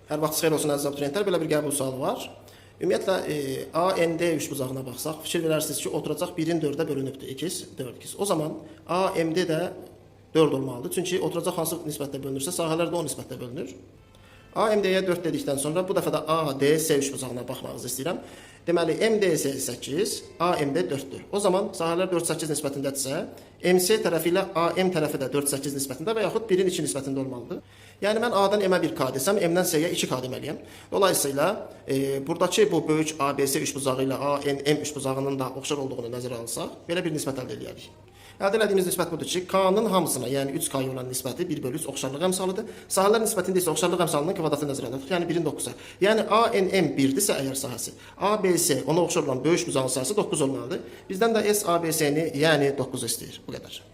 Hər vaxt xeyir olsun, əziz abituriyentlər. Belə bir qəbul sualı var. Ümumiyyətlə AND üçbucağına baxsaq, fikir verərsiniz ki, oturacaq 1-in 4-ə bölünübdür. 2, 4, 2. O zaman AMD də 4 olmalıdır. Çünki oturacaq hansı nisbətdə bölünürsə, sahələr də o nisbətdə bölünür. AMD-yə 4 dedikdən sonra bu dəfə də ADC üçbucağına baxmağınızı istəyirəm. Deməli, MDC 8, AMD 4-dür. O zaman sahələr 4-8 nisbətindədirsə, MC tərəfi ilə AM tərəfi də 4-8 nisbətində və yaxud 1-in 2 nisbətində olmalıdır. Yəni mən A-dan M-ə 1K desəm, M-dən C-yə 2K deməliyəm. Dolayısıyla buradakı bu böyük ABC üçbucağı ilə ANM üçbucağının da oxşar olduğunu nəzərə alsaq, belə bir nisbət əldə eləyərik. Əldə elədiyimiz nisbət budur ki, K-nın hamısına, yəni 3K-ya olan nisbəti 1 bölü 3 oxşarlıq əmsalıdır. Sahələr nisbətində isə oxşarlıq əmsalının kvadratını nəzərə alırıq, yəni 1-in 9-a. Yəni ANM 1-dirsə əgər sahəsi, ABC ona oxşar olan böyük bucağın sahəsi 9 olmalıdır. Bizdən də SABC-ni, yəni 9 istəyir. Bu qədər.